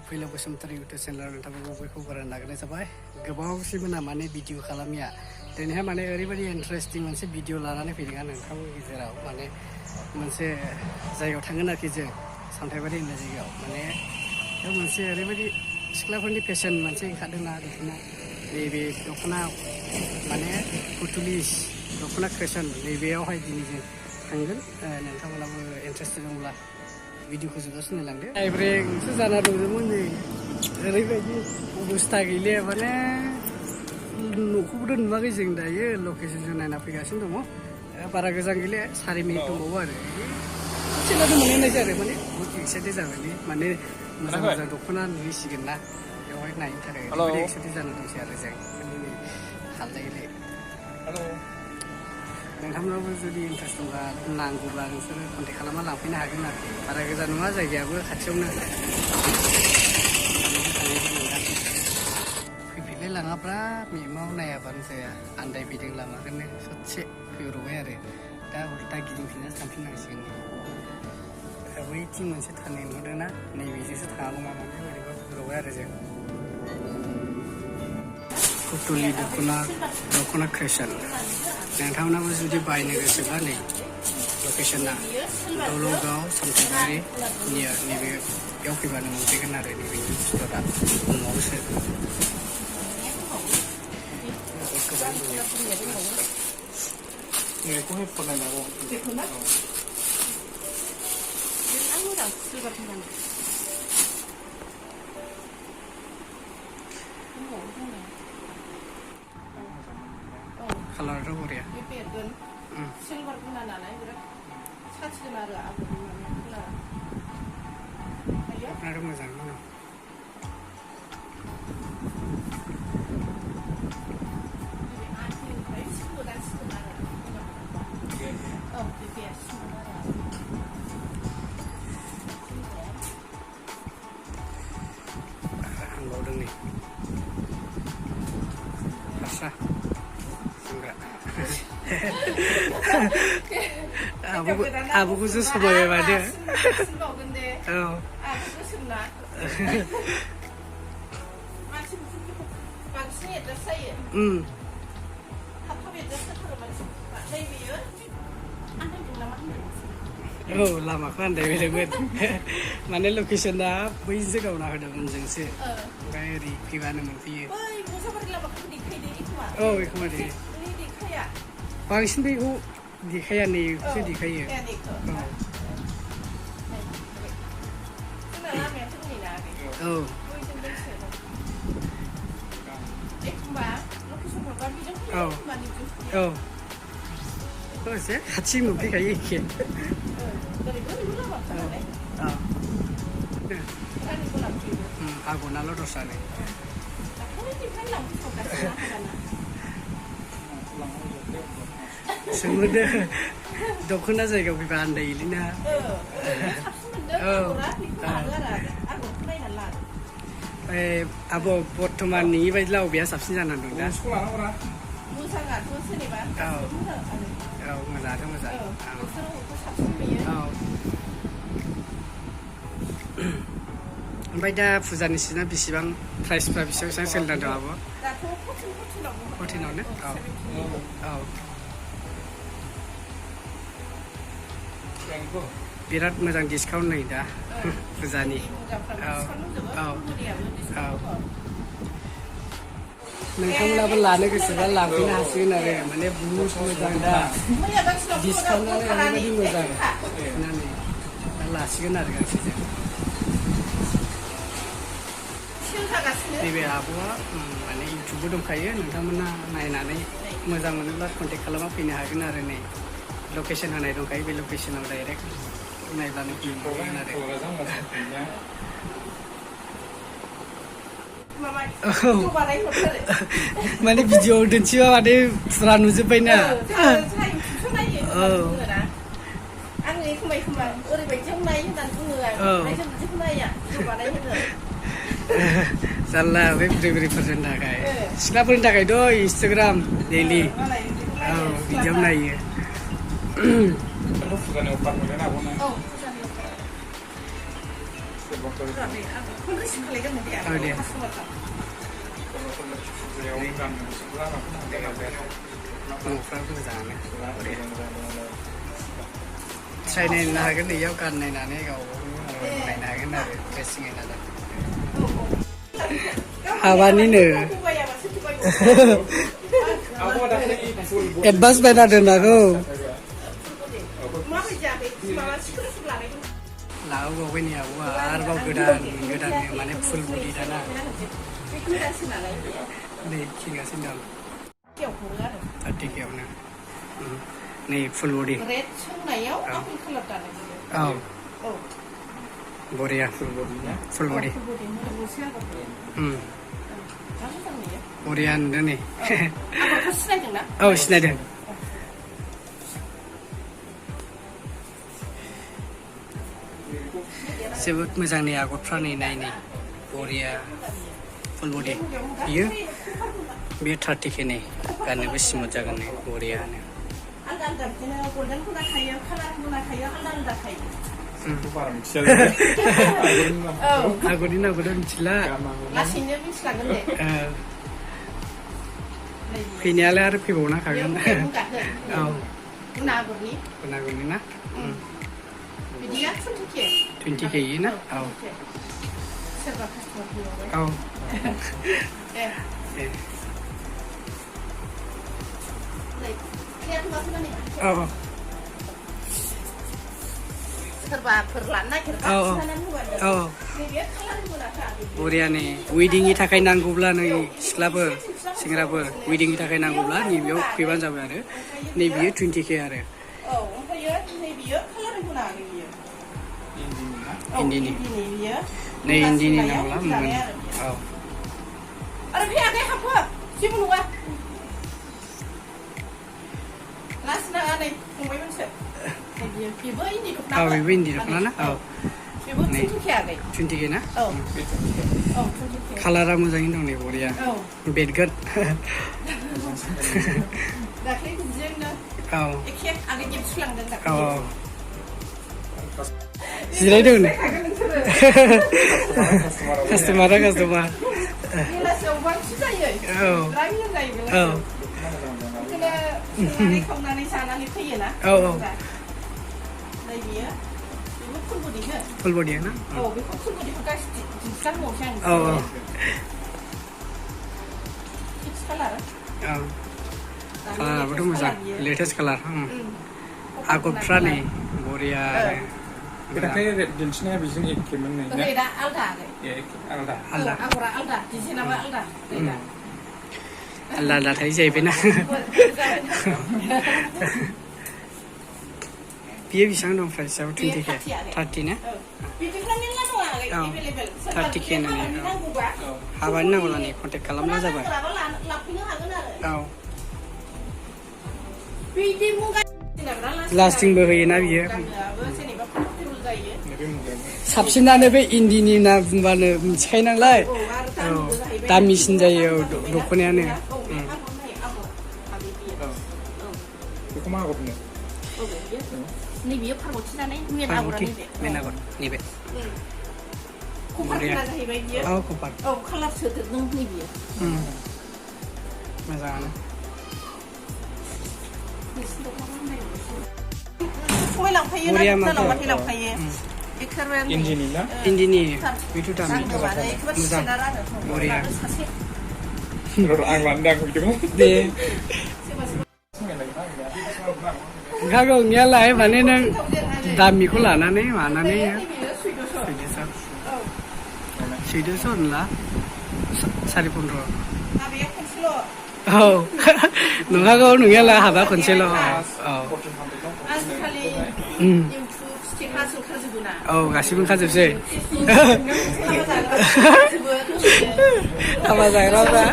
फैलाव बसुमतारी इउटुब चेनेलाव नोंथांमोनखौ बयखौबो बरायनो नागिरनाय जाबाय गोबावसिमोना माने भिडिअ खालामिया दिनैहाय माने ओरैबायदि इन्टारेस्टिं मोनसे भिडिअ लानानै फैदों आं नोंथांमोननि गेजेराव माने मोनसे जायगायाव थांगोन आरोखि जों सामथाइबारि होननाय जायगायाव माने बेयाव मोनसे ओरैबायदि सिख्लाफोरनि फेशन मोनसे ओंखारदोंना दख'ना नैबे दख'ना माने पुतुलिस दख'ना फेशन नैबेयावहाय दिनै जों थांगोन नोंथांमोनाबो इन्टारेस्टेड दंब्ला भिडिअखौ जोबजासिम नायलांदो टाइब्रेकसो जाना दंजोबोमोन नै ओरैबायदि अबस्था गैले माने न'खौबो नुवाखै जों दायो लकेसनजों नायना फैगासिनो दङ बारा गोजान गैले 4 मिनिट दंबावो आरो ससेल'थ' मोनहैनायसै आरो माने बहुत एक्साइटेड जाबाय माने मोजां मोजां दख'ना नुहैसिगोन ना बेवहाय नायनो थाखाय ओरैबायदि एक्साइटेड जाना दंसै आरो जों माने हालदैले नोंथांमोनाबो जुदि इन्टारेस्ट दंबा नांगौब्ला नोंसोरो कन्टेक्ट खालामना लांफैनो हागोन आरोखि बारा गोजान नङा जायगायाबो खाथियावनो फैफिनलाय लाङाब्रा मेमाव नायाबानो जाया आन्दायफैदों लामाखौनो ससे फैब्रबबाय आरो दा उल्था गिदिंफिनना थांफिननांसिगोन बैथिं मोनसे थानाय नुदोंना नैबेजोंसो थाङागौ माने बोरैबा फैब्रबबाय आरो जों पुतुलि दख'ना क्रेसन नोंथांमोनाबो जुदि बायनो गोसोबा नै लकेसना दलगाव सामथाइबारि नियर नैबे बेयाव फैबानो मोनफैगोन आरो नैबे स्ट'रा न'आवसो बेखौहाय फरायनांगौ खालाराथ' बरिया सिलभार गुना नालाय बिराद साथिगोन आरो आगरनि माने आरो मोजां हांबावदों नै हारसा आब'खौसो समायबाय माथो औ औ लामाखौ आन्दायबायदोंमोन माने लकेसना बै जायगायाव होदोंमोन जोंसो ओमफ्राय ओरै फैबानो मोनफैयो औ एखमबा दे बांसिन बेखौ देखाया नैखौसो देखायो औ औ औ एसे खाथि नुफैखायो एखे आगनाल' दस्रानो सोंहरदो दख'ना जायगायाव फैबा आन्दायोलै ना आब' बर्थमान नोंनि बायदिब्ला बबेया साबसिन जानानै दं दा औ मोजाङाथ' मोजां औ ओमफ्राय दा फुजानि सिजोना बेसेबां प्राइसफ्रा बेसेबां सोलिनानै दं आब' 14आवनो औ औ बिराद मोजां डिसकाउन्ट नै दा फुजानि औ औ औ नोंथांमोनाबो लानो गोसोबा लांफैनो हासिगोन आरो माने बुहुत मोजां दा डिसकाउन्टआनो ओरैबायदि मोजां होननानै दा लासिगोन आरो गांसेजों नैबे आब'आ माने इउटुबबो दंखायो नोंथांमोना नायनानै मोजां मोनोब्ला कन्टेक्ट खालामना फैनो हागोन आरो नै लकेसन होनाय दंखायो बे लकेसनाव डाइरेक्ट नायब्लानो फैनो आरो माने भिडिअ दिन्थिबा माने फुरा नुजोब्बायना औ जारला बे बुरै बुरैफोरनि थाखाय सिख्लाफोरनि थाखायथ' इन्सटाग्राम डेलि औ बिदियाव नायो 콘크리스 칼레가 뭔데야? 네. न'फ्राबो मोजाङानो ट्राइ नायनो हागोन इयाव गाननायनानै गाव नायनो हागोन आरो ड्रेसिं नायनानै हाबानिनो एडभान्स बायना दोननांगौ लाबोबावबाय नै आबौआ आरोबाव गोदान माने फुल बडि दाना नै खिगासिनो दं 30Kआवनो नै फुल बडि रेड सोंनायाव आपेल कालार दानाय औ बरिया फुल बडि बरिया नुदों नै आगरखौ सिनायदोंना? औ सिनायदों जोबोद मोजां नै आगरफ्रा नै नायनै बरिया फुल बडि बेयो 30K नै गाननोबो स्मुथ जागोन नै बरियानो आलदा आलदा बिदिनो गल्डेन गुना थायो कालार गुना थायो आलदा आलदा थायो आगरनि नामखौथ' मिथिला लासैनो मिथिलांगोन दे फैनायालाय आरो फैबावनो हागोन औ गुना आगरनि ना बिदिया 20K ना औ सोरबा कास्टमार फैबावबाय औ दे औ सोरबाफोर लानो नागिरबा खिन्थानानै होबानो औ नैबे कालार गुनाफ्रा बरिया नै वेडिंनि थाखाय नांगौब्ला नै सिख्लाफोर सेंग्राफोर वेडिंनि थाखाय नांगौब्ला नैबेयाव फैबानो जाबाय आरो नैबेयो 20K आरो औ ओमफ्रायो नैबेयो कालार गुना नैबेयो इन्दिनि बियो नै इन्दिनि नांगौब्ला मोनगोन औ आरो बे आगै हाबो जेबो नङा लास्ट नाङा नै फंबायमोनसो बेबो इन्दि दख'ना औ बेबो इन्दि दख'ना ना औ बेबो 20K आगै 20K ना औ 20K कालारा मोजाङैनो दं नै बरिया औ बेदगोन दाख्लै बिदिजोंनो औ एखे आगै गिफ्ट सुलांदों औ दाख्लै जिरायदों कास्टमार बेलासियाव बांसिन जायो औ बिराद मोजां जायो औ बिदिनो संनानै खावनानै जानानै फैयोना औ नै बियो बेबो फुल बडिसो फुल बडिया ना औ बेखौ फुल बडिखौ गासिबो दिन्थिलांबावसै आं औ औ 6 कालार औ कालाराबोथ' मोजां लेटेस्ट कालार आगरफ्रा नै बरिया दाख्लै दिन्थिनाया बेजों एखेमोन नै ना रेदा आलदा आलदा आगरा आलदा डिजाइनाबो आलदा आलदा थायो जाहैबायना बियो बेसेबां दं प्राइसआव 20K 30 ना औ 30K होननानै औ हाबानि नांगौब्ला नै कन्टेक्ट खालामब्ला जाबाय औ लास्टिंबो होयोना बियो साबसिनानो बे इन्दिनि ना बुंबानो मिथिखायो नालाय औ दामिसिन जायो दख'नायानो बेखौ मा आगर बुङो नैबेयो पार्बती मेन आगरा नैबे कपार गोनां जाहैबाय बियो औ कपार औ कालार सोदेरदों नैबेयो मोजाङानो सहाय लांफायो ना लांबाथाय लांफायो इन्दिनि ना इन्दिनि बेथ' दामि मोजां बरिया आं लानो दांखौ दे ओंखागौ ओंनियालाय माने नों दामिखौ लानानै मानानै सैद'स' होनला 15.5 औ नंखागौ नोंनियालाय हाबा खनसेल' औ औ गासिबो ओंखारजोबसै हाबा जाग्राफ्रा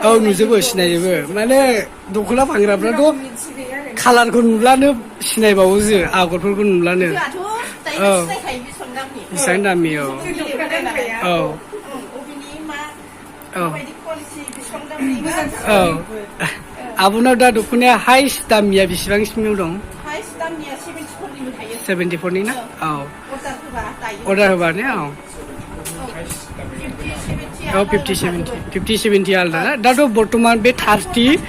औ नुजोबो सिनायजोबो माने दख'ना फानग्राफ्राथ' कालारखौ नुब्लानो सिनायबावोसो आगरफोरखौ नुब्लानो औ बेसेबां दामि औ औ औ आब'नाव दा दख'नाया हाइस्ट दामिया बेसेबांसिमाव दं प्राइस दामनिया 74निबो थायो 74नि ना औ अर्डार होबा दायो अर्डार होबा ने औ 50 70 औ 50 70 आलदा ना दाथ' बर्तमान बे 30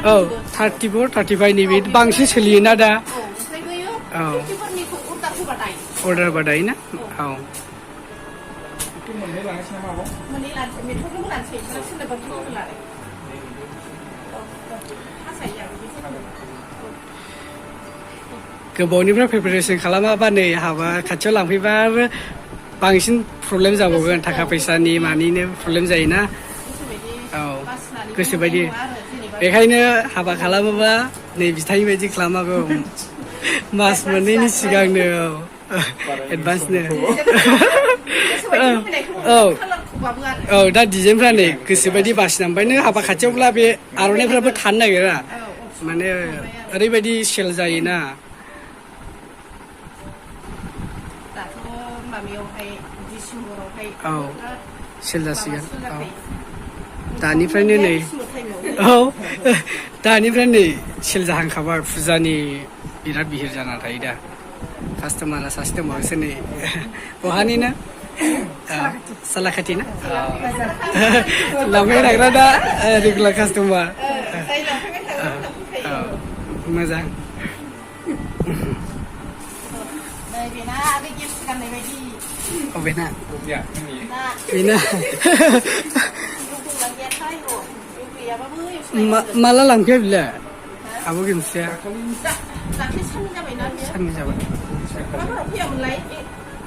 औ 34 35 नि बे बांसिन सोलियोना दा ओमफ्राय बैयो औ 50फोरनिखौ अर्डार होबा दायो अर्डार होबा दायो ना औ मोननै लानोसै नामा आब'? मोननै लानोसै मेथ'खौबो लानोसै सोरनोबा मेथ'खौ लादों गोबावनिफ्राय प्रिपेरेसन खालामाबा नै हाबा खाथियाव लांफैबा बांसिन प्रब्लेम जाबावगोन थाखा फैसानि मानिनो प्रब्लेम जायोना औ गोसोबायदि बेखायनो हाबा खालामोबा नै बिथांनि बायदि खालामागौ मास मोननैनि सिगांनो औ एडभान्सनो औ औ दा डिजाइनफ्रा नै गोसोबायदि बासिनांबाय नों हाबा खाथियावब्ला बे आर'नाइफ्राबो थानो नागिरा माने ओरैबायदि सेल जायोना दाथ' माबायावहाय डिसेम्बरावहाय औ सेल जासिगोन औ दानिफ्रायनो नै औ दानिफ्राय नै सेल जाहांखाबाय फुजानि बिराद बिहिर जाना थायो दा कास्टमारा सासे दंबावोसो नै बहानिनो सालाखाथि ना लांफैबाय थाग्रा दा रेगुलार कास्टमार मोजां बेना आरो गेस्ट गाननाय बायदि बेना या जोंनि बेना गैयाथाय गैयाबाबो माला लांफैया बिलाय आब' गिमसिया दाख्लै साननै जाबायना बियो साननै जाबाय माबाफोराव फैयामोनलाय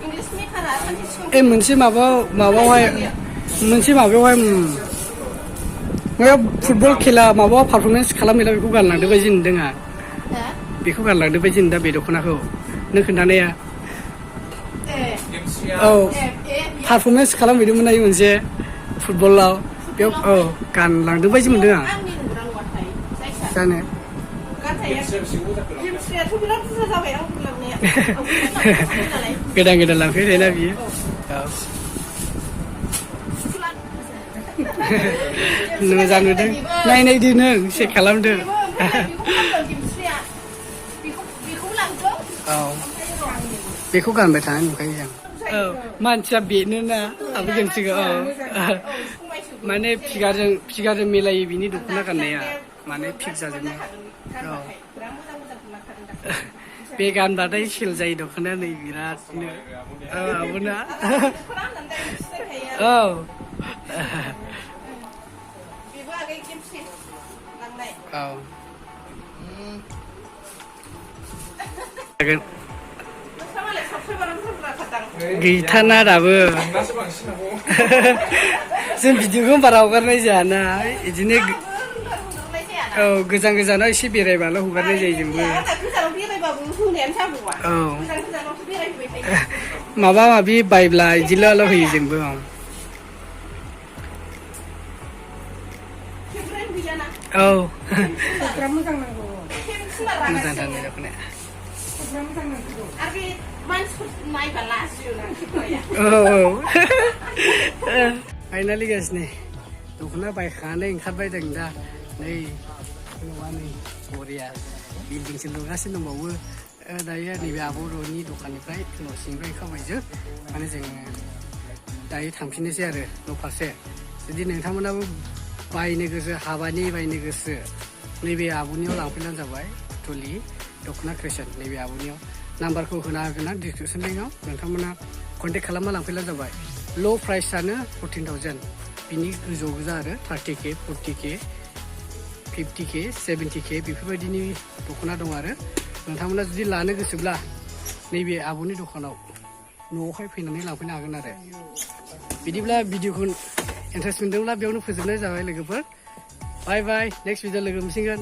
इंलिस मेकारा सानसे सिगां ए मोनसे माबायावहाय मोनसे माबायावहाय माबायाव फुटबल खेला माबा पारफरमेन्स खालामहैला बेखौ गानलांदों बायदि नुदों आं बेखौ गानलांदों बायदि नुदों बे दख'नाखौ नों खोन्थानाया औ पारफरमेन्स खालामहैदोंमोन ना मोनसे फुटबलाव बेयाव औ गानलांदों बायदि मोनदों आं आंनि नंगौना नङाथाय जायखिया जानो जिमस्रियाथ' बिराद बुरजा जाबाय आं लांनाया गोदान गोदान लांफैबायना बियो औ मोजां नुदों नायनायदो नों चेक खालामदो औ बेखौ गानबाय थानाय नुखायो जों औ मानसिया बेनोना आबो गेमसिगौ औ माने फिगारजों मिलायो बिनि दख'ना गाननाया माने फिक जाजोबो औ बे गानबाथाय सेल जायो दख'नाया नै बिरादनो औ आब'ना औ औ गैथाना दाबो दासो बांसिन आब' जों भिडिअखौ बारा हगारनाय जायाना बिदिनो औ गोजान गोजानाव एसे बेरायबाल' हगारनाय जायो जोंबो औ माबा माबि बायब्ला बिदिल' होयो जोंबो औ मोजां थानो दख'नाया औ फाइनालि गासिनो दख'ना बायखानानै ओंखारबाय जों दा नै न'आ नै बरिया बिल्डिंसो लुगासिनो दंबावो दायो नैबे आब' र'नि दखाननिफ्राय न' सिंनिफ्राय ओंखारबायजों माने जोङो दायो थांफिननोसै आरो न' फारसे जुदि नोंथांमोनाबो बायनो गोसो हाबानि बायनो गोसो नैबे आब'नियाव लांफैनानै जाबाय टुलि दख'ना क्रेसन नैबे आब'नियाव नाम्बारखौ होना होगोन आं डिसक्रिपसन लिंकआव नोंथांमोना कन्टेक्ट खालामना लांफैब्लानो जाबाय ल' प्राइसआनो 14,000 बिनि गोजौ गोजा आरो 30K 40K 50K 70K बेफोरबायदिनि दख'ना दं आरो नोंथांमोना जुदि लानो गोसोब्ला नैबे आब'नि दखानाव न'आवहाय फैनानै लांफैनो हागोन आरो बिदिब्ला भिडिअखौ इन्टारेस्ट मोनदोंब्ला बेयावनो फोजोबनाय जाबाय लोगोफोर बाय बाय नेक्स्ट भिडिअ लोगो मोनसिगोन